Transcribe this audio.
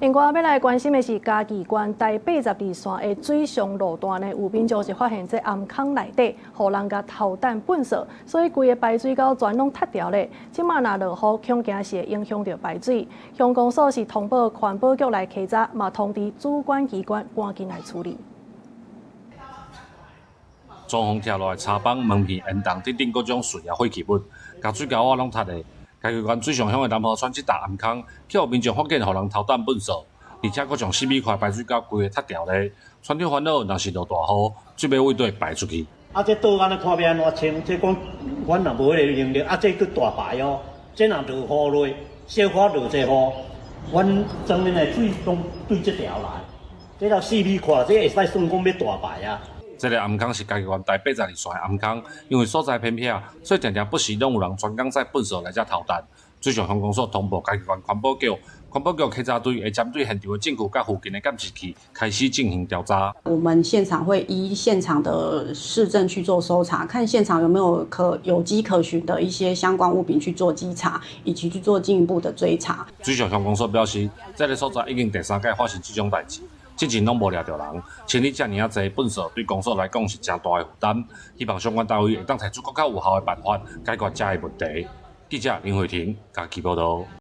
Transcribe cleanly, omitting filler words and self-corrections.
另外，欲來關心的是嘉義縣台82線的水上路段呢，有民眾是發現這頷孔內底，予人共偷擲糞埽，所以規个排水溝全攏塞牢咧。這馬若落雨，恐驚是會影響著排水。鄉公所是通報環保局來稽查，嘛通知主管機關趕緊來處理。裝潢拆落來柴枋、門片、煙筒等等各種碎仔廢棄物，共水溝仔攏塞咧。嘉義縣水上鄉的南河村這搭頷孔，去予民眾發現予人偷擲糞埽，而且閣將4米寬排水溝規个塞牢咧。村長煩惱，若是落大雨，水欲佗底排出去？啊，這倒按呢看欲按怎清？這講阮若無彼个能力，啊，這閣大排哦。這若落雨落，小可落這雨，阮莊面的水攏對這條來。這若4米寬，這會使算講欲大排啊。這个頷孔是嘉義縣台82線的頷孔，因為所在偏僻，所以定定不時攏有人專工載糞埽來遮偷擲。水上鄉公所通報嘉義縣環保局，環保局稽查隊會針對現場的證據佮附近的監視器開始進行調查。我們現場會依現場的市政去做搜查，看現場有沒有可有跡可循的一些相關物品去做稽查，以及去做進一步的追查。水上鄉公所表示，這个所在已經第三擺發生這種代誌。之前攏無掠著人，清理遮爾仔濟糞埽，對公所來講是誠大的負擔。希望相關單位會當提出閣較有效的辦法，解決這个問題。記者林慧婷嘉義報導。